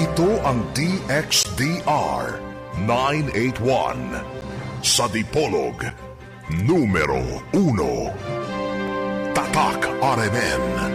Ito ang DXDR 981 sa Dipolog, numero 1. Tatak RMN.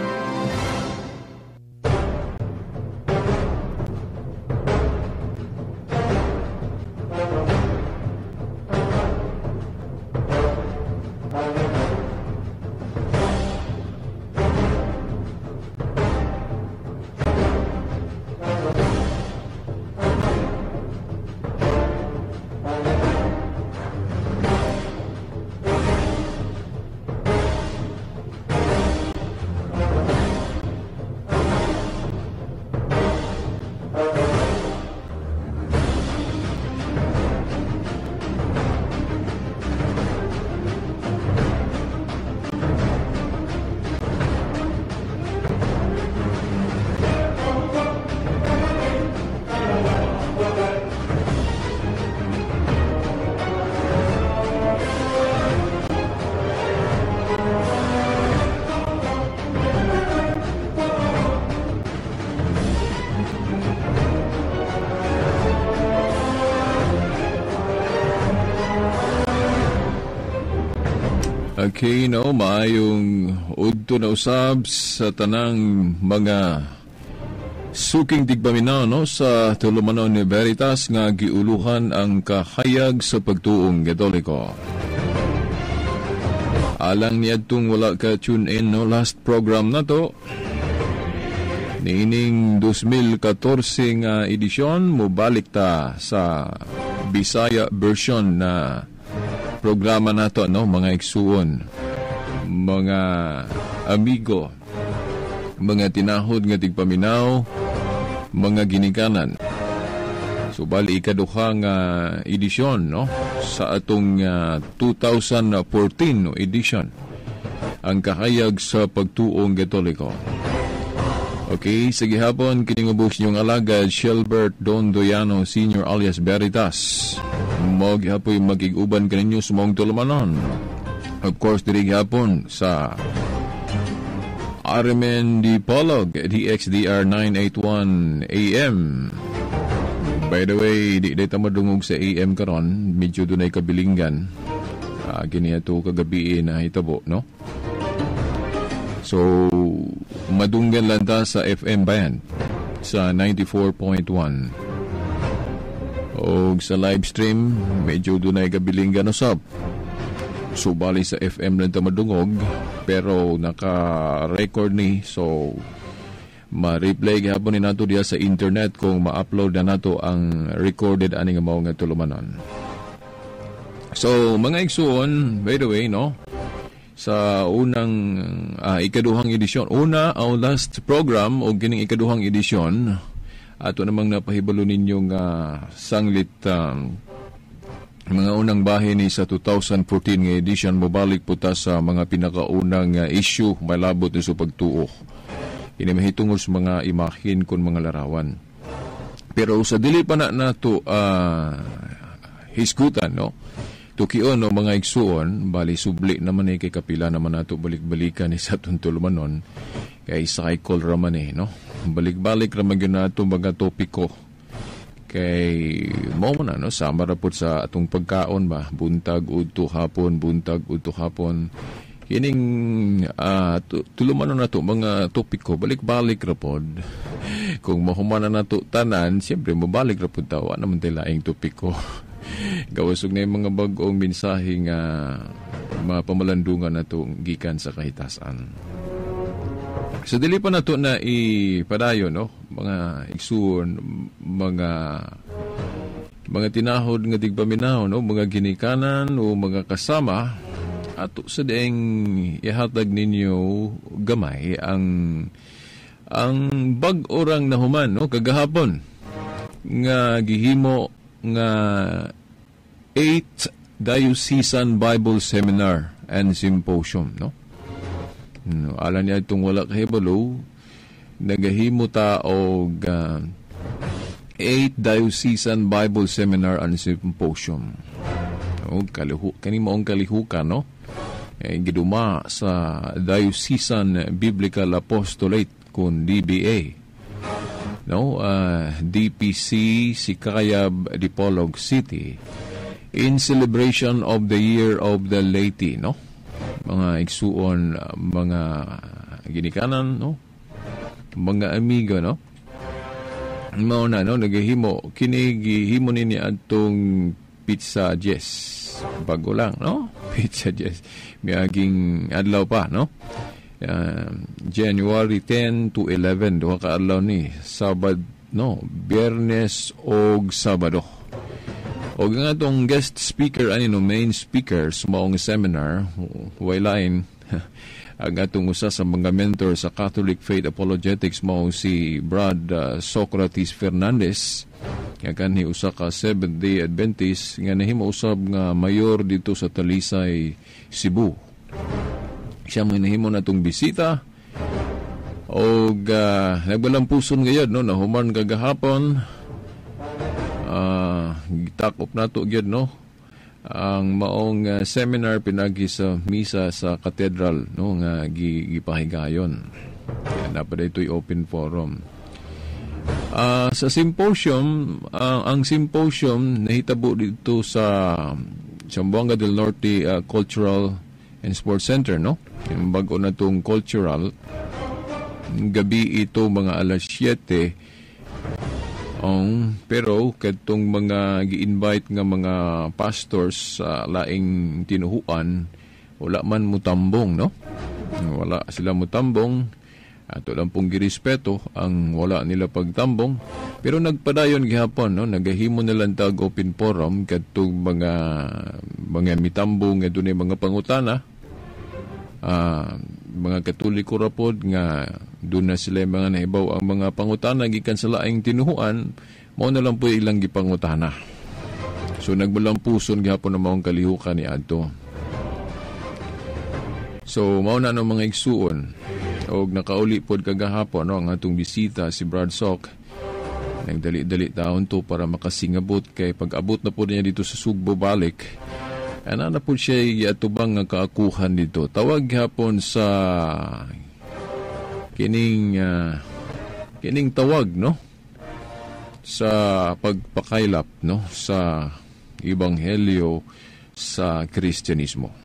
Okay, no, maayong udto na usab sa tanang mga suking tigpaminaw, no, sa tulumanon ni Veritas nga giuluhan ang kahayag sa pagtuong Katoliko. Alang niadtong wala ka tune in, no, last program na to niining 2014 nga edisyon, mobalik ta sa Bisaya version na programa nato, no, mga igsuon, mga amigo, mga tinahod nga tigpaminaw, mga ginikanan. So bali ikaduha nga edisyon, no, sa atong 2014, no, edition ang kahayag sa pagtuong Katoliko. Okay, sa gihapon kining ubos niyong alagad Shelbert Dondoyano Sr. alias Veritas. Mao gihapoy magig-uban kaninyo sa maong tulumanon. Of course, diri gihapon sa RMN Dipolog, DXDR 981 AM. By the way, di ta madungog sa AM karon, medyo dunay kabilinggan. Kini ato kagabi na hitabo, no? So, madunggan lang ta sa FM band sa 94.1. O sa live stream, medyo dunay kabilinggan usab. So, bali sa FM lang ta madungog, pero naka-record ni, so ma-replay gihapon ni nato diya sa internet kung ma-upload na nato ang recorded ani nga mao nga tulumanon. So, mga igsuon, by the way, no, sa unang ikaduhang edisyon, una o last program o kining ikaduhang edisyon, ato namang napahibalo ninyo nga sanglit mga unang bahin ni sa 2014 nga edition, mobalik po ta sa mga pinakaunang issue malabot ni sa pagtuo. Ini mahitungod sa mga imahin kon mga larawan. Pero sa dili pa na nato hisgutan, no, tukion no, mga igsuon, bali subli naman eh, kay kapila naman nato balik-balikan ni sa atong tulumanon, kay cycle raman eh, no, balik-balik raman gyud nato mga topiko. Kay mo na, no, sama ra pud sa atong pagkaon ba, buntag udto hapon, buntag udto hapon. Kining tulumanon nato mga topiko, balik-balik ra pod. Kung mahuman na nato tanan, siyempre mobalik ra pod ta, wa naman tay laing topiko. Gawasog na yung mga bag-ong mensahe nga mapamalandungan nato gikan sa kahitasan. So dili pa nato na ipadayon, no, mga igsuon, mga tinahod nga tigpaminaw, no, mga ginikanan o mga kasama, ato sa dieng ihatag ninyo gamay ang bag-o rang nahuman, no, kagahapon nga gihimo nga 8 Diocesan Bible Seminar and Symposium, no? No, alam niya itong wala kahibalo, nagahimo ta og 8 Diocesan Bible Seminar and Symposium. O, kani maong kalihukan, no? Eh, giduma sa Diocesan Biblical Apostolate kun DBA. no, DPC Sicayab, Dipolog City, in celebration of the Year of the Laity, no? Mga igsuon, mga ginikanan, no? Mga amigo, no? Mao na, no, nagahimo kini, gihimo ni adtong Pizza Jess. Bago lang, no? Pizza Jess. Miaging adlaw pa, no? January 10 to 11, duha ka adlaw ni, Sabad, no, Biyernes og Sabado. Og ang atong guest speaker ani, no, main speaker sa maong seminar, way lain ang atong usa sa mga mentor sa Catholic Faith Apologetics, mao si Brad Socrates Fernandez, nga kanhi usa ka Seventh-day Adventist nga nahimo usab nga mayor dito sa Talisay, Cebu. Siya mo nahimo natong bisita og nagbalampuson gayud, no, nahuman kagahapon, gitakop nato gyud, no, ang maong seminar pinagi sa misa sa katedral, no, nga gipahigayon. Naa pa dito'y open forum. Sa symposium, ang symposium nahitabo dito sa Zamboanga del Norte Cultural and Sports Center, no? Yung bago na tong cultural, gabi ito mga alas 7. Pero kadtong mga gi-invite nga mga pastors sa laing tinuhuan, wala man mutambong, no? Wala sila mutambong. Ato lang pong girespeto ang wala nila pagtambong. Pero nagpadayon gihapon, no? Nagahimo na lang tag open forum kadtong mga mitambong nga dunay mga pangutana. Mga Katoliko ra pod nga doon na sila mga nahibaw ang mga pangutana gikan sa laing tinuhuan, mao na lang po ilang gipangutana. So nagbalampuson gihapon ang maong kalihukan ni adto. So mao na no mga igsuon, og nakauli pod kagahapon, no, ang atong bisita si Brad Soc. Nagdali-dali taon to para makasingabot kay pag-abot na po niya dito sa Sugbo balik. Ana na po siya atubang nga kaakuhan dito. Tawag gihapon sa kining tawag, no, sa pagpakaylap, no, sa ebanghelyo sa Kristyanismo.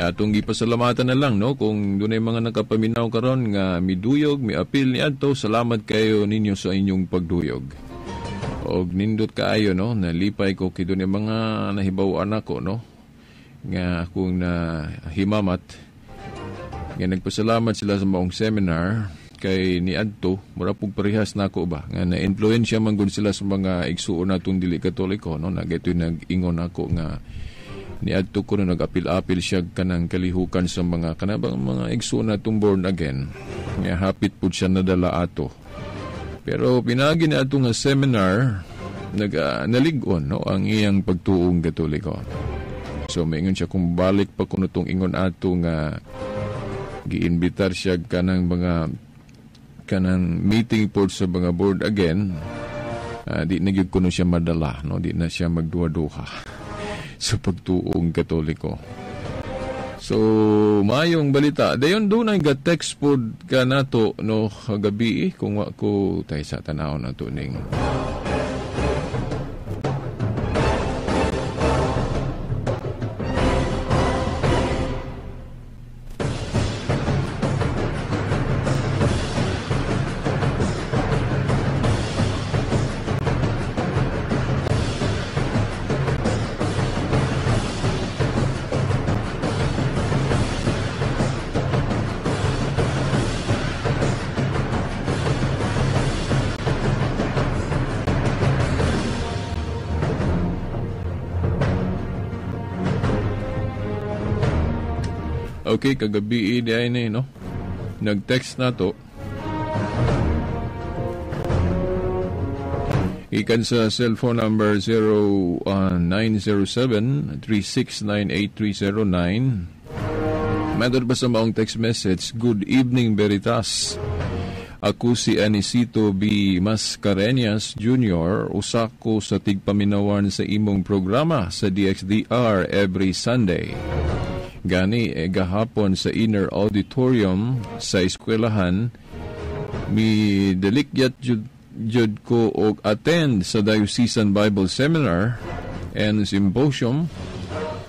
Atong gipasalamatan na lang, no, kung dunay mga nakapaminaw karon nga miduyog, miapil niadto, salamat kayo ninyo sa inyong pagduyog. Og nindot kaayo, no, nalipay ko kay dunay mga nahibaw-an nako, no, nga akong nahimamat nga nagpasalamat sila sa maong seminar kay niadto mura pug parehas nako ba nga na-influensya man gud sila sa mga igsuon natong dili Katoliko, no, nagitoy nag-ingon ako nga niadto ko no nag-apil-apil siya kanang kalihukan sa mga kanabang mga igsuon natong born again nga hapit pud siya nadala ato. Pero pinagi na ato nga seminar, nalig-on, no, ang iyang pagtuong Katoliko. So maingon siya kung balik pa kuno tong ingon ato nga giimbitar siya kanang mga kanang meeting pod sa mga born again, di na gyud kuno siya madala, no, di na siya magduha-duha sa pagtuong Katoliko. So mayong balita. Dayon dunay ga text pod ka nato, no, kagabi, kung wa ko tay sa tan-aw nato ning Okay, kagabi di ay na, no? Nag-text na to. Ikan sa cellphone number 0907-3698309. Matod pa sa maong text message, "Good evening, Veritas. Ako si Anicito B. Mascareñas Jr., usa ko sa tigpaminawan sa imong programa sa DXDR every Sunday. Gani, gahapon sa inner auditorium sa eskwelahan, mi dalikyat jud ko og attend sa Diocesan Bible Seminar and Symposium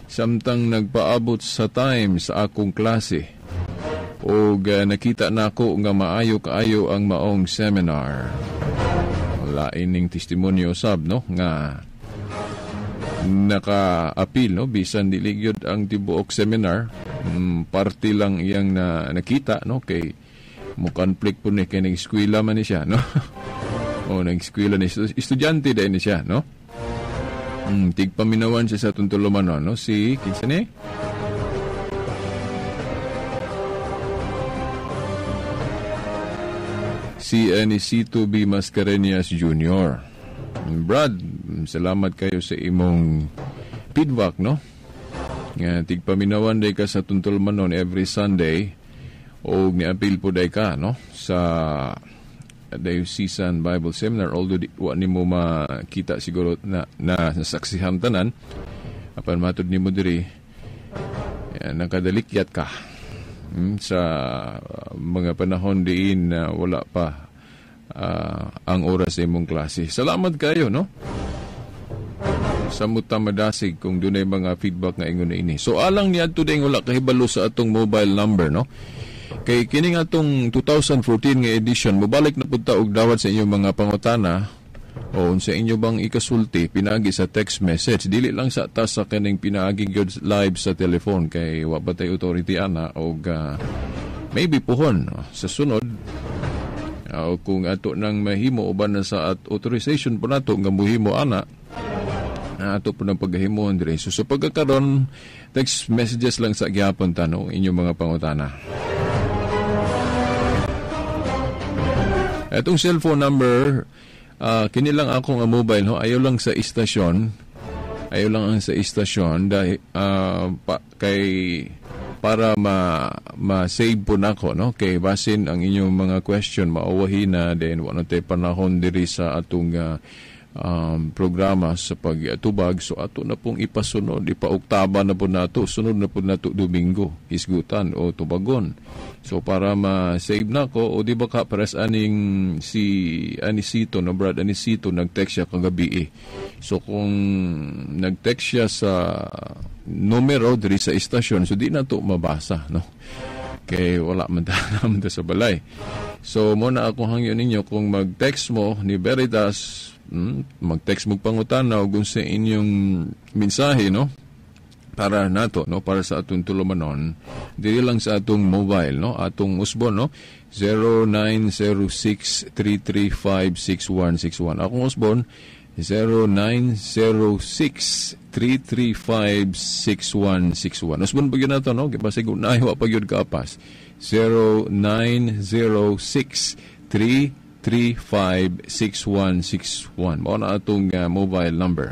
samtang nagpaabot sa time sa akong klase. Og nakita nako nga maayo kaayo ang maong seminar. Lain ning testimonyo sab, no, nga naka-appeal, no, bisan dili gyud ang tibuok seminar, parte lang iyang na nakita, no, kay mo conflict po ni kay nag-eskwela man ni siya, no. O nag-eskwela ni estudyante din ni siya, no. Tigpaminawan siya sa tuntulumanon, no, si kinsa ni? Si Anicito B. Mascareñas Jr. Brad, salamat kayo sa imong feedback, no? Nga tigpaminawan day ka sa tuntulmanon every Sunday o niapil po day ka, no? Sa Diocesan Bible Seminar, although wa nimo makita siguro na nasaksihan tanan, apan matud nimo diri nakadalikyat ka sa mga panahon diin na wala pa ang oras sa imong klase. Salamat kayo, no? Sa mutamadasig kung dunay mga feedback nga ingon ini. So alang niadto ding wala kahibalo sa atong mobile number, no? Kay kini nga atong 2014 nga edition, mobalik na pud ta og dawat sa inyong mga pangutana o unsa inyo bang ikasulti pinaagi sa text message. Dili lang sa ta sa kining pinaagi gyud live sa telephone kay wa ba tay authority ana og maybe puhon sa sunod o kung ato nang mahimo uban na sa at authorization po nato nga muhimo ana ato po nang paghahimoon diri. So sa pagkakaron, text messages lang sa gihapon ta, no, inyong mga pangutana. Atong cellphone number, kini lang ako nga mobile, ho, ayaw lang sa istasyon. Ayaw lang ang sa istasyon dahil kay para ma-save po nako, no, kay basin ang inyong mga question mauwahi na then wa na tay panahon diri sa atong programa sa pagtubag. So ato na pong ipasunod, ipauktaba na po nato, sunod na po nato Domingo hisgutan o tubagon. So para ma-save nako, o di ba ka pares aning si Anicito, no, Brad Anicito, nag-text siya kagabi eh. So kung nag-text siya sa numero diri sa istasyon, so di na to mabasa, no, kay wala man ta naman ta sa balay. So mo na ako hangyo ninyo kung mag-text mo ni Veritas, mag-text mo pangutana o kung sa inyong mensahe, no, para nato, no, para sa atong tulumanon diri lang sa atong mobile, no, atong usbon, no, 0906-335-6161. Akong usbon 0906-335-6161. Usbon pa yun nato, no, basig unahi wa pa yun kaapas. 0906-335-6161. Mao na atong mobile number.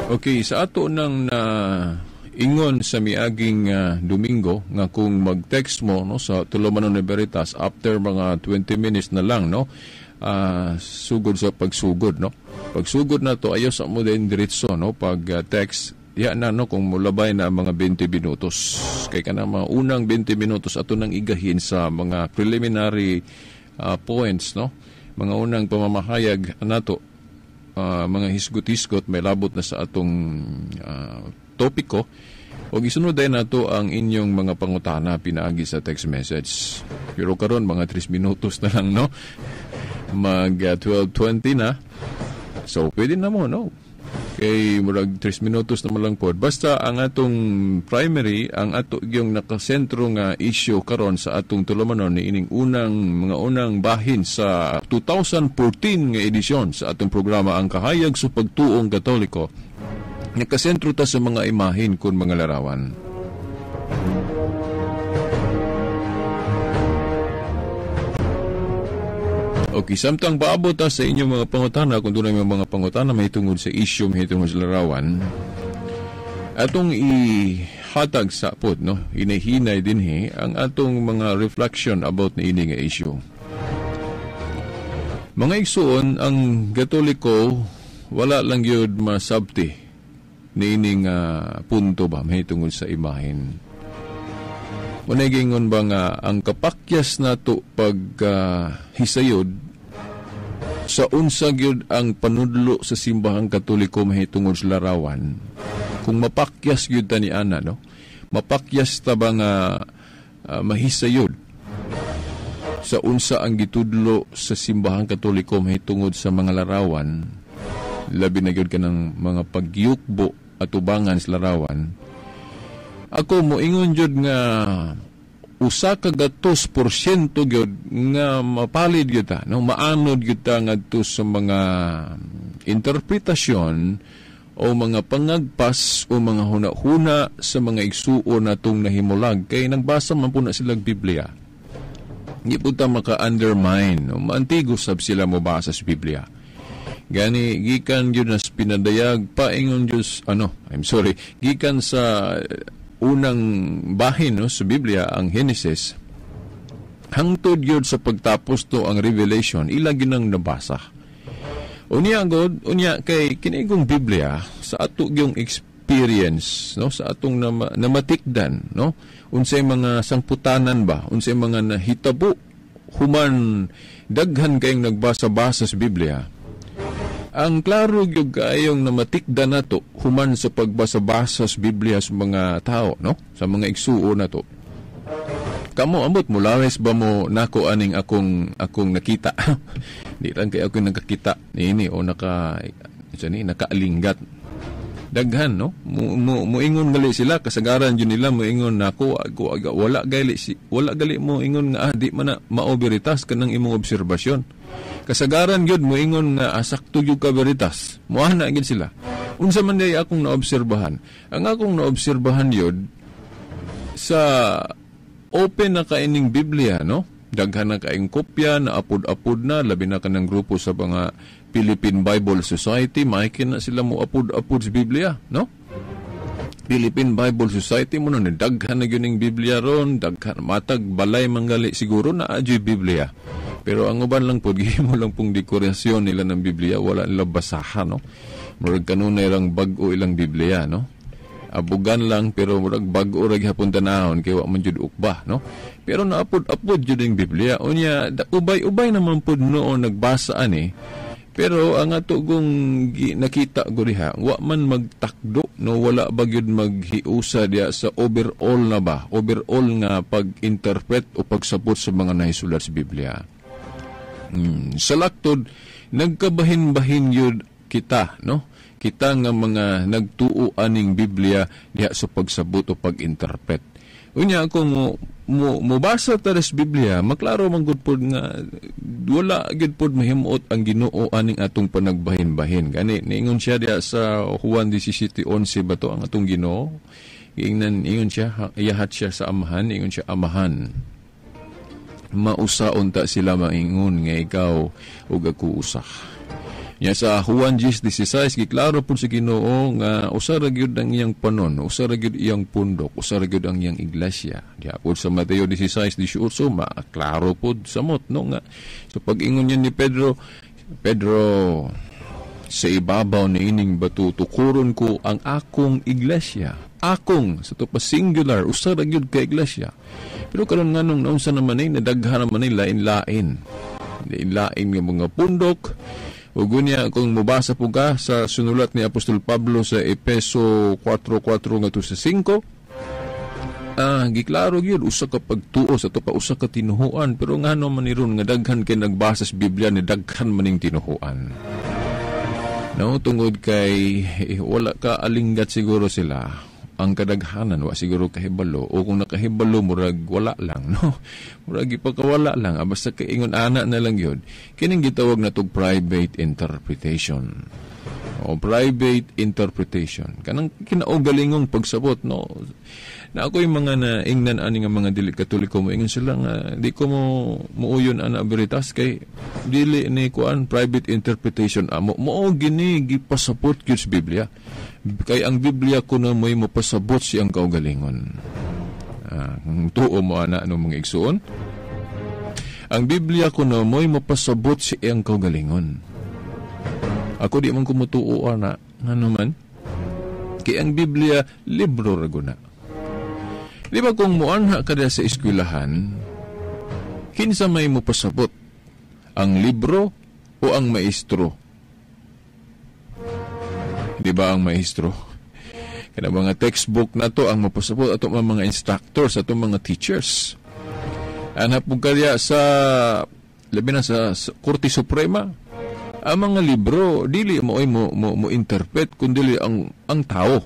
Okay, sa ato nang na ingon sa miaging Domingo nga kung mag-text mo, no, sa Tulumanon ni Veritas after mga 20 minutes na lang, no, sugod sa pagsugod, no. Pagsugod na to ayo sa mo din diretso, no, pag text ya na, no, kung mulabay na mga 20 minutos. Kay kana mga unang 20 minutos ato nang igahin sa mga preliminary points, no, mga unang pamamahayag nato, mga hisgot-hisgot may labot na sa atong topiko. O gisunod din nato ang inyong mga pangutana pinaagi sa text message. Pero karon mga 3 minutos na lang, no, mag 12:20 na. So pwede na mo, no, Kay murag 3 minutos na lang pod. Basta ang atong primary, ang ato yung nakasentro nga issue karon sa atong tulumanon ni ining unang mga unang bahin sa 2014 nga edisyon sa atong programa Ang Kahayag sa Pagtuong Katoliko. Nakasentro ta sa mga imahin kun mga larawan. Okay, samtang paabot ta sa inyong mga pangutana, kung doon ay mga pangutana may tungod sa issue, may tungod sa larawan, atong ihatag sa pod, no? Hinahinay dinhi ang atong mga reflection about ni ini nga issue. Mga igsuon, ang Katoliko wala lang gyud masabti niini nga punto ba may tungod sa imahin. Unay gingon ba nga ang kapakyas nato pag hisayod sa unsa gyud ang panudlo sa simbahang Katoliko mahitungod sa larawan, kung mapakyas gyud ta ni ana, no, mapakyas ta ba nga mahisayod sa unsa ang gitudlo sa simbahang Katoliko mahitungod sa mga larawan, labi na gyud kanang mga pagyukbo at ubangan sa larawan. Ako moingon jud nga 100% gyud nga mapalid gyud ta, no, maanod gyud ta ngadto sa mga interpretasyon o mga pangagpas o mga huna-huna sa mga igsuon natong nahimulag kay nagbasa man po na silang Biblia. Hindi po ta maka-undermine, no? Maantigo sab sila mobasa sa Biblia. Gani gikan gyud nas pinadayag paingon Dios, ano, I'm sorry, gikan sa unang bahin, no, sa Biblia, ang Genesis, hangtod gyud sa pagtapos to ang Revelation, ila gyud ang nabasa. Unya god, unya kay kinigong Biblia sa ato gyung experience, no, sa atong namatikdan, no, unsay mga sangputanan ba, unsay mga nahitabo human daghan kayong nagbasa-basa sa Biblia. Ang klaro gyud kaayong namatikdan nato human sa pagbasa-basa sa Biblia sa mga tao, no, sa mga igsuon nato. Kamo ambot mulawes ba mo nako aning akong nakita? Di lang kay ako nakakita niini o naka ni nakaalinggat. Daghan, no, muingon gali sila, kasagaran jud nila muingon nako ako wala gali si, wala gali mo ingon nga di man na mao veritas kanang imong obserbasyon. Kasagaran gyud moingon nga sakto gyud ka veritas. Moana gyud sila. Unsa man day akong naobserbahan? Ang akong naobserbahan gyud sa open na kaining Biblia, no? Daghan na kaayong kopya, na apod-apod na, labi na kanang grupo sa mga Philippine Bible Society, maikin na sila mo apod-apod sa Biblia, no? Philippine Bible Society mo na daghan na gyud ning Biblia ron, daghan matag balay manggali siguro na adyoy Biblia. Pero ang uban lang pod gihimo lang pong dekorasyon nila ng Biblia, wala nila basahan, no? Murag kanunay lang bag-o ilang Biblia, no? Abugan lang pero murag bag-o ra gihapon tanahon kay wa man jud ukba, no? Pero naapod-apod jud ang Biblia. Unya ubay-ubay naman pod noon nagbasa ani. Pero ang ato kong nakita ko diha, wa man magtakdo, no, wala ba gyud maghiusa diha sa overall na ba, overall nga pag-interpret o pagsabot sa mga nahisulat sa Biblia. Sa laktod, nagkabahin-bahin yun kita, no? Kita nga mga nagtuo aning Biblia diha sa pagsabot o pag-interpret. Unya kung mobasa ta sa Biblia, maklaro man gud pod nga wala gyud pod mahimuot ang Ginoo aning atong panagbahin-bahin. Gani niingon siya diha sa Juan 17:11 ba to ang atong Ginoo? Giingnan ingon siya, iyahat siya sa Amahan, ingon siya, Amahan, mausaon ta sila maingon nga ikaw ug ako usa. Nya sa Juan 10:16 giklaro pud sa Ginoo nga usa ra gyud ang iyang panon, usa ra gyud iyang pundok, usa ra gyud ang iyang iglesia. Diha pud sa Mateo 16:18 maklaro pud samot, no, nga so pag-ingon niya ni Pedro, Pedro, sa ibabaw ni ining bato tukuron ko ang akong iglesia. Akong, sa to pa singular, usa ra gyud ka iglesia. Pero karon nganong naunsa naman ay nadaghan naman ay lain-lain. Lain-lain nga mga pundok. Ug unya kung mobasa po ka sa sunulat ni Apostol Pablo sa Epeso 4:4 ngadto sa 5, giklaro gyud usa ka pagtuo sa to pa usa ka tinuhuan, pero ngano man ni ron nga daghan kay nagbasa sa Biblia ni daghan maning tinuhuan. No, tungod kay wala ka alinggat siguro sila. Ang kadaghanan wa siguro kahibalo, o kung nakahibalo murag wala lang, no, murag ipakawala lang, basta kay ingon ana na lang yun. Kining gitawag na tog private interpretation o private interpretation, kanang kinaugalingong pagsabot, no. Na ako yung mga naingnan ani nga mga dili Katoliko, moingon sila nga di ko mo muuyon ana Veritas kay dili ni kuan, private interpretation amo. Mao gini gipasabot gyud sa Biblia, kay ang Biblia kuno mo'y mopasabot siyang kaugalingon. Tuo mo ana no, mga igsuon? Ang Biblia kuno mo'y mopasabot sa iyang kaugalingon. Ako, di man ko mutuo ana. Ngano man? Kay ang Biblia, libro ra guna. Di ba kung muanha ka sa eskwelahan, kinsa may mopasabot? Ang libro o ang maestro? Di ba ang maestro? Kana mga textbook na to ang mapasabot, ato mga instructors, ato mga teachers. Anha pud kaya sa labi na sa Korte Suprema, ang mga libro dili mo ay mo interpret kundi ang tao.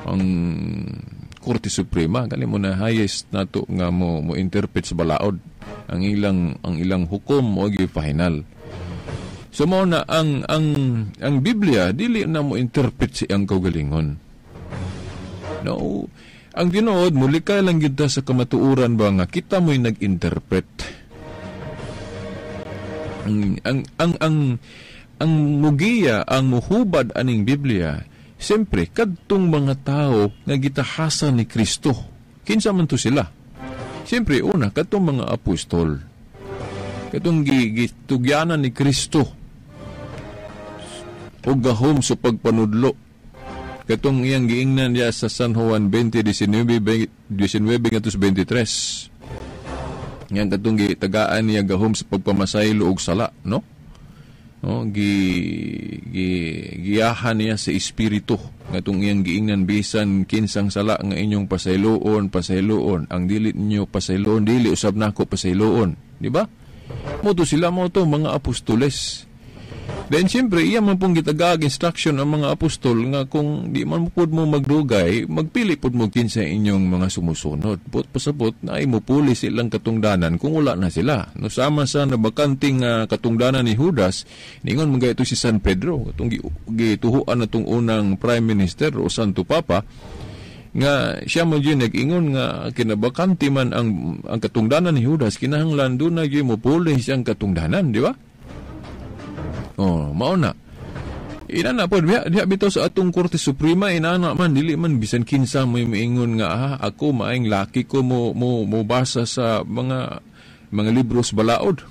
Ang Korte Suprema kani mo na highest nato nga mo interpret sa balaod. Ang ilang hukom mo gi final. So mo na ang Biblia dili na mo interpret si ang kaugalingon. No, ang tinuod, mulikay lang gyud ta sa kamatuoran ba nga kita mo'y nag-interpret. Ang mugiya, ang muhubad aning Biblia, siyempre, kadtong mga tao nga gitahasa ni Kristo. Kinsa man to sila? Siyempre, una, kadtong mga apostol. Katong gitugyanan ni Kristo o gahom sa pagpanudlo. Katong iyang giingnan niya sa San Juan 20:19, 19-23. Yan katong gitagaan niya gahom sa pagpamasaylo og sala, no? No, gi, gi giyahan niya sa espiritu ngatong iyang giingnan, "Bisan kinsang sala nga inyong pasayloon, pasayloon. Ang dili ninyo pasayloon, dili usab nako pasayloon." Di ba? Mo to sila, mo to mga apostoles. Then siyempre, iya man pong gitagaag instruction ang mga apostol nga kung di man mo pud mo magdugay, magpili pud mo kinsa inyong mga sumusunod. Put pasabot na ay mupuli silang katungdanan kung wala na sila. No, sama sa nabakanting katungdanan ni Judas, ningon mga ito si San Pedro, itong gituhuan na itong unang prime minister o Santo Papa, nga siya mo yun nag-ingon nga kinabakante man ang katungdanan ni Judas, kinahanglan doon na mo puli siyang katungdanan, di ba? Oh, mao na. Ina na po, diha bitaw sa atong Korte Suprema, inana man, dili man bisan kinsa mo miingon nga, "Ah, ako maayong laki ko mo basa sa mga libros balaod.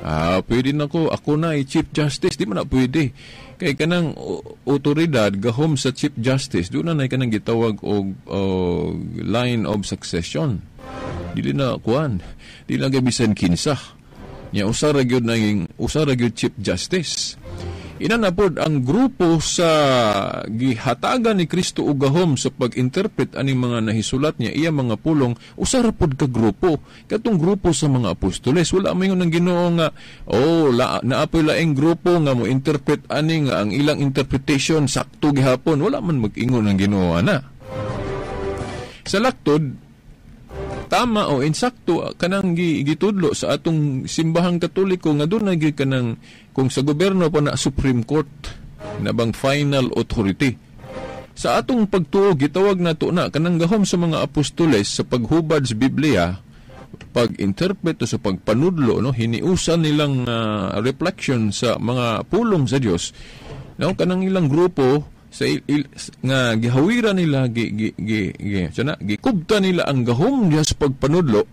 Ah, pwede na ko, ako na i-Chief Justice." Di man na pwede. Kay kanang otoridad gahom sa Chief Justice, doon na kanang gitawag og line of succession. Dili na kuan. Dili na bisan kinsa. Nya usa ra gyud nanging usa ra gyud Chief Justice. Ina na pod ang grupo sa gihatagan ni Kristo og gahom sa pag-interpret aning mga nahisulat niya, iya mga pulong, usa ra pod ka grupo. Katong grupo sa mga apostoles. Wala man ng Ginoo nga, oh, naapoy laing grupo nga mo interpret ani nga ang ilang interpretation sakto gihapon. Wala man mag-ingon ang Ginoo ana. Sa laktod, tama o insakto kanang gitudlo sa atong simbahang Katoliko nga doon na gyud kanang kung sa gobyerno pa na Supreme Court na bang final authority. Sa atong pagtuo, gitawag nato na kanang gahom sa mga apostoles sa paghubad sa Biblia, pag-interpret o sa pagpanudlo, no, hiniusan nilang reflection sa mga pulong sa Dios, no, kanang ilang grupo sa nga gihawira nila, gi gi gi, gi sana gikubta nila ang gahom niya sa pagpanudlo,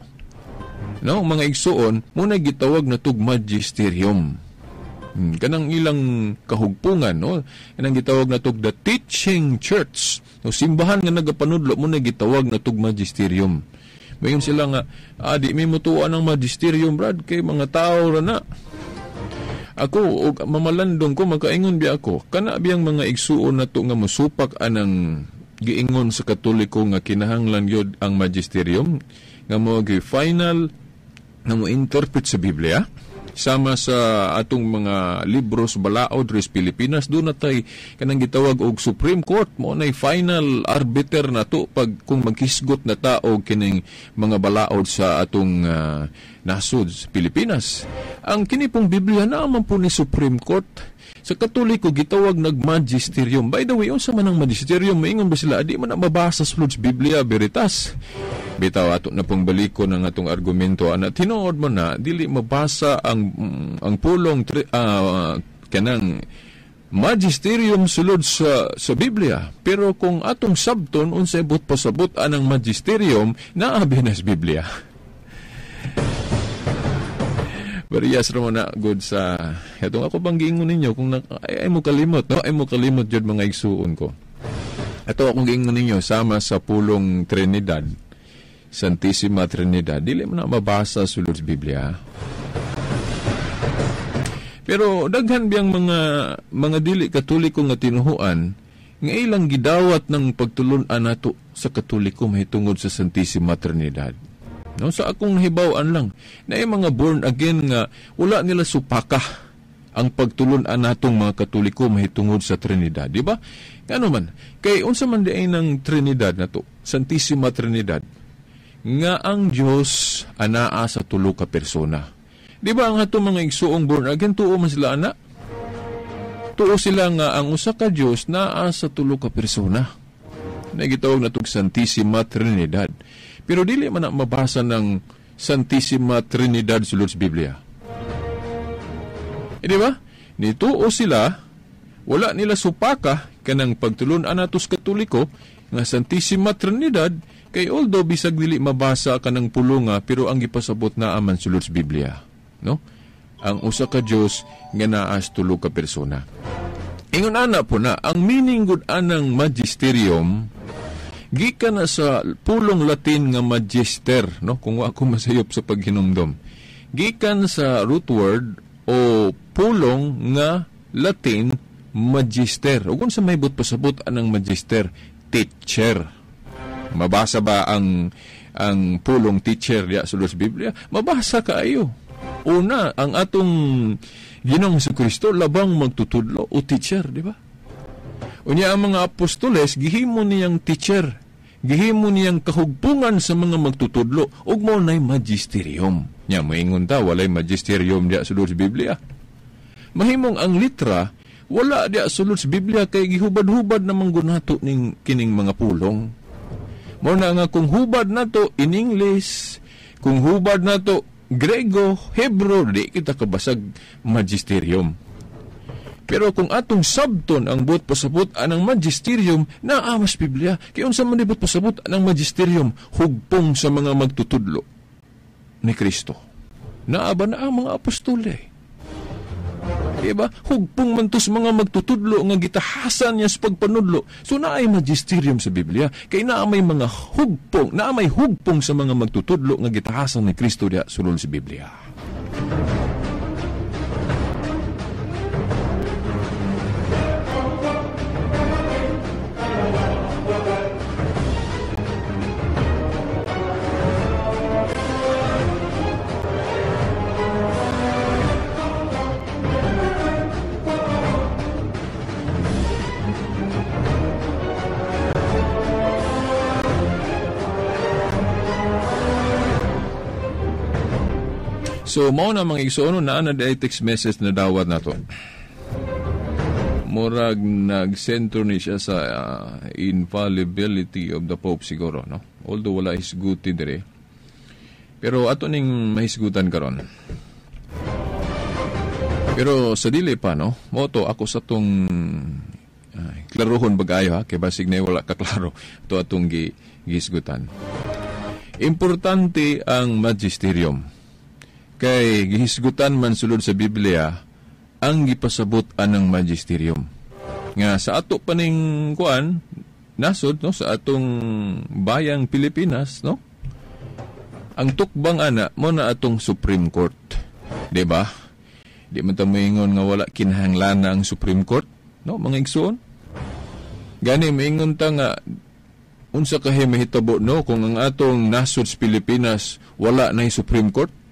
no, mga igsuon, muna gitawag na tug magisterium. Kanang ilang kahugpungan, no, kanang gitawag na tug the teaching church, no, simbahan nga nagapanudlo, muna gitawag na tug magisterium. Mayon sila nga, "Ah, di mi mutuan ang magisterium, brad, kay mga tao ra na." Ako og mamalandong ko, makaingon biya ako, kana biyang mga igsuon nato nga mosupak anang giingon sa Katoliko nga kinahanglan gyud ang magisterium nga mo gi final nga mo interpret sa Biblia. Sama sa atong mga libros balaod ris Pilipinas, doon natay kanang gitawag og Supreme Court, mo nay final arbiter na to pag kung maghisgot na ta og kining mga balaod sa atong nasod sa Pilipinas. Ang kini pong Biblia na man po ni Supreme Court. Sa Katoliko gitawag nag magisterium. By the way, unsa man ang magisterium? Maingon ba sila di man na mabasa sa Biblia Veritas? Bitaw ato na pong balikon ang atong argumento ana, tinuod mo na dili mabasa ang pulong kanang magisterium sulod sa Biblia. Pero kung atong sabton unsay but pasabot anang magisterium, naabi na sa Biblia. Parehas ra mo na good sa katong ako bang giingon ninyo kung ay mo kalimot, no? Ay mo kalimot jud mga igsuon ko. Ato akong giingon ninyo sama sa pulong Trinidad, Santissima Trinidad, dili mo na mabasa sulod sa Biblia. Pero daghan biyang mga dili Katoliko nga tinuhuan nga ilang gidawat ng pagtulun-an nato sa Katoliko mahitungod sa Santissima Trinidad. No, sa akong hibaw-an lang, na yung mga born again nga wala nila supaka ang pagtulun-an natong mga Katoliko mahitungod sa Trinidad, di ba? Ngano man, kay unsa man diay ng Trinidad nato, Santissima Trinidad, nga ang Dios anaa sa tulo ka persona. Di ba ang atong mga igsuong born again, tuo man sila ana? Tuo sila nga ang usa ka Dios naa sa tulo ka persona. Nagitawag natog Santissima Trinidad. Pero dili man na mabasa ng Santissima Trinidad sulod sa Biblia. E di ba? Nituo sila, wala nila supaka kanang pagtulun-an natos Katoliko nga Santissima Trinidad, kay although bisag dili mabasa kanang pulunga, pero ang gipasabot na aman sulod sa Biblia, no? Ang usa ka Dios nga naa sa tulo ka persona. Ingon ana po na ang meaning gud anang magisterium gikan na sa pulong Latin nga magister, no? Kung wa ako masayop sa paghinumdom. Gikan sa root word o pulong nga Latin magister. Ug unsa may but pasabot anang magister? Teacher. Mabasa ba ang pulong teacher diya sa Biblia? Mabasa kaayo. Una, ang atong Ginoong Jesucristo labang magtutudlo o teacher, di ba? Unya ang mga apostoles gihimo niyang teacher, gihimo niyang kahugpungan sa mga magtutudlo ug mao nay magisterium. Nya moingon ta walay magisterium diya sulod sa Biblia. Mahimong ang litra wala diya sulod sa Biblia kay gihubad-hubad namang gunato ning kining mga pulong. Mao na nga kung hubad nato in English, kung hubad nato Grego, Hebro, di kita kabasag magisterium. Pero kung atong sabton ang buot pasabot anang magisterium, naa mas Biblia. Kay unsa man buot pasabot anang magisterium? Hugpong sa mga magtutudlo ni Kristo. Naa ba na ang mga apostole? Diba? Hugpong man to sa mga magtutudlo nga gitahasan niya sa pagpanudlo. So naay magisterium sa Biblia. Kay naa may mga hugpong, naa may hugpong sa mga magtutudlo nga gitahasan ni Kristo diha sulod sa Biblia. So, mao na mga igsoon, naa na di text message na dawat na to. Murag nagsentro ni siya sa infallibility of the Pope siguro, no? Although wala hisguti dire. Pero ato ning mahisgutan karon. Pero sa dili pa, no? Mao to ako sa tong klarohon bagayo ha, kay basig na wala ka klaro to atong gihisgutan. Importante ang magisterium. Kay gihisgutan man sulod sa Biblia ang gipasabot anang magisterium. Nga sa ato paning kuan nasod, no, sa atong bayang Pilipinas, no? Ang tukbang ana mo na atong Supreme Court. Di ba? Di man ta moingon nga wala kinahanglan ang Supreme Court, no, mga igsoon? Gani moingon ta nga unsa kahi mahitabo, no, kung ang atong nasod sa Pilipinas wala na Supreme Court?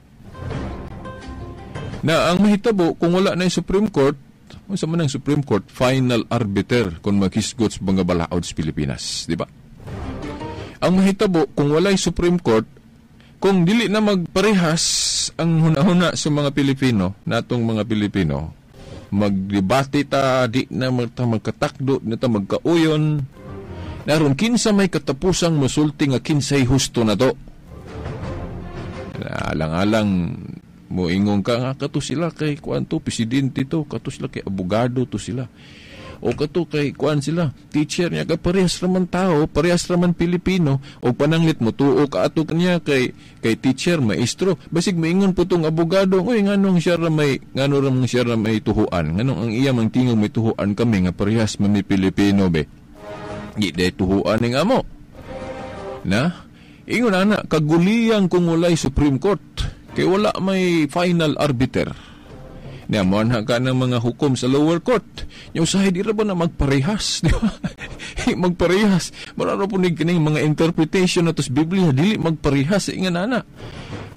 Na ang mahitabo kung wala na yung Supreme Court, unsa man ang Supreme Court, final arbiter kung maghisgot sa mga balaod sa Pilipinas, di ba? Ang mahitabo kung walay Supreme Court, kung dili na magparehas ang hunahuna sa mga Pilipino, natong mga Pilipino, magdebate ta, di na magkatakdo, na ta magkauyon, naron kinsa may katapusang musulti nga kinsay husto na to. Alang-alang moingon ka nga kato sila kay kuan to, presidente to, kato sila kay abogado to sila, o kato kay kuan sila, teacher niya, kay parehas raman tao, parehas raman Pilipino, o pananglit mo tuo ka ato kanya kay teacher, maestro, basig moingon po tong abogado, oy, nganong siya ra may, ngano ra man siya ra may tuhuan, nganong ang iya mang tingog may tuhuan, kami nga parehas man mi Pilipino be, di day tuhuan ning amo na. Ingon ana, kaguliyang kung walay Supreme Court kay wala may final arbiter. Niya, mo ka ng mga hukom sa lower court. Yung usahay, di ra ba na magparehas? Di ba? Magparehas. Mura po ni kining mga interpretation na to sa Biblia, dili magparehas. Ingan ana.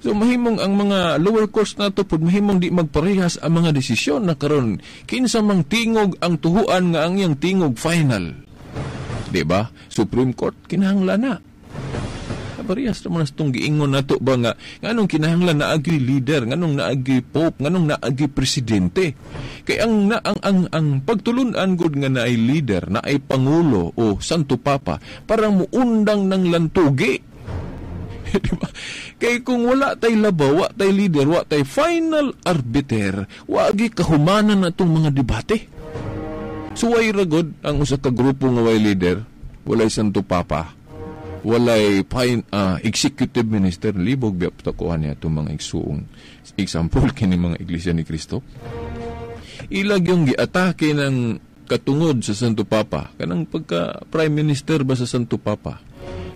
So, mahimong ang mga lower courts na to, pud mahimong di magparehas ang mga desisyon na karon. Kinsa mang tingog ang tuhuan nga ang iyang tingog final. Di ba? Supreme Court, kinahanglan na. Parehas naman sa itong giingon nato ba nga nganong kinahanglan naagi leader, nganong naagi pope, nganong naagi presidente. Kay ang na, ang pagtulun-an gud nga naay leader, naay pangulo o Santo Papa, parang muundang ng lantugi. Di ba? Kay kung wala tay labaw, wa tay leader, wa tay final arbiter, wagi kahumanan na itong mga debate. Suway ragod ang usa ka grupo nga way leader, walay Santo Papa, walay fine, executive minister, libog biya takuhan niya itong mga igsuong example kini mga Iglesia ni Cristo. Ilag yung giatake ng katungod sa Santo Papa, kanang pagka prime minister ba sa Santo Papa,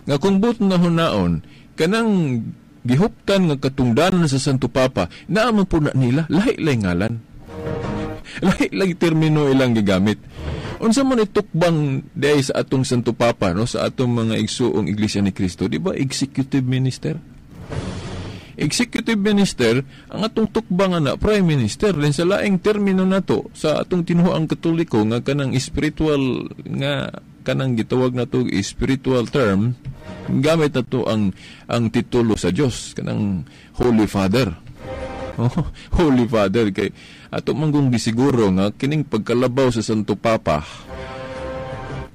nga kung but na hunaon, kanang gihuptan nga katungdanan sa Santo Papa, naaman po na nila, lahi-lahi ngalan. Lahi-lahi termino ilang gigamit. Unsa man itukbang day sa atong Santo Papa, no, sa atong mga igsuong Iglesia ni Cristo, di ba executive minister? Executive minister ang atong tukbang ana prime minister. Din sa laing termino nato sa atong tinuoang Katoliko nga kanang spiritual nga kanang gitawag nato spiritual term, gamit nato ang titulo sa Dios kanang Holy Father. Oh, Holy Father, kay ato manggong gisiguro nga kining pagkalabaw sa Santo Papa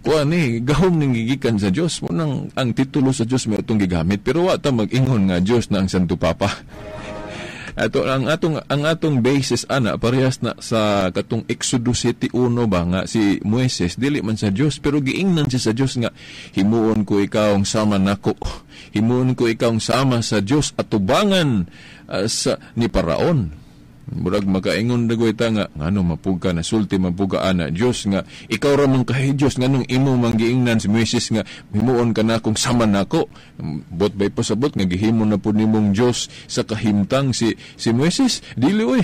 kuan ni gahom ning gigikan sa Dios mo nang ang titulo sa Dios may atong gigamit, pero wa ta mag-ingon nga Dios na ang Santo Papa. Ato ang atong basis ana parehas na sa katong Exodus 7:1 ba nga si Moises dili man sa Dios pero giingnan siya sa Dios nga himuon ko ikaw ang sama nako, himuon ko ikaw ang sama sa Dios atubangan sa ni Paraon. Murag makaingon dagoy ta nga ngano mapugka na sulti mapuga ana Dios nga ikaw ra man kahi Dios, nganong imo man giingnan si Moises nga himuon ka na kung sama nako. Bot bay pasabot nga gihimo na pud nimong Dios sa kahimtang si Moises? Dili oy.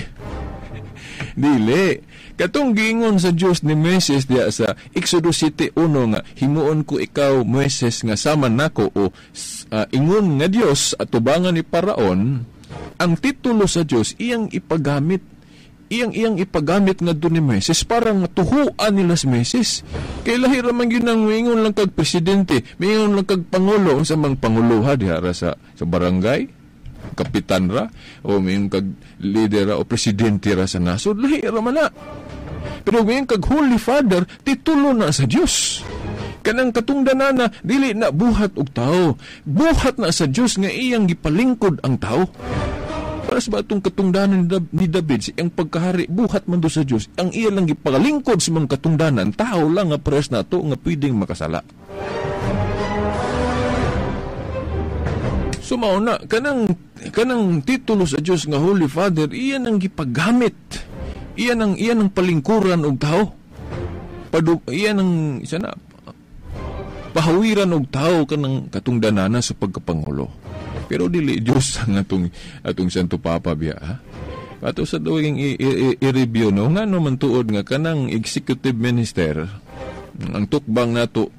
Dili. Katong giingon sa Dios ni Moises diya sa Exodus 7:1 nga himuon ko ikaw Moises nga sama nako o ingon nga Dios atubangan ni Paraon, ang titulo sa Dios iyang ipagamit. Iyang ipagamit nga doon ni Moises para nga tuhuan nila si Moises. Kay lahi ra man gyud nang miingon lang kag presidente, miingon lang kag pangulo, unsa mang pangulo ha diha ra sa barangay, kapitan ra o miingon kag leader ra o presidente ra sa nasod, lahi ra man na. Pero miingon kag Holy Father, titulo na sa Dios. Kanang katungdanana dili na buhat og tao, buhat na sa Dios nga iyang gipalingkod ang tao. Para sa atong katungdanan ni David, siyang pagkahari, buhat man do sa Dios, ang iya lang gipalingkod sa mga katungdanan, tao lang nga pres nato nga pwedeng makasala. So mao na kanang titulo sa Dios nga Holy Father, iya nang gipagamit, iya nang palingkuran og tao. Iya nang isa na pahawiran og tao kanang katungdanana sa pagkapangulo. Pero dili Dios ang atong Santo Papa biya ha. Ato sa duwing i-review no ngano man tuod nga kanang executive minister ang tukbang nato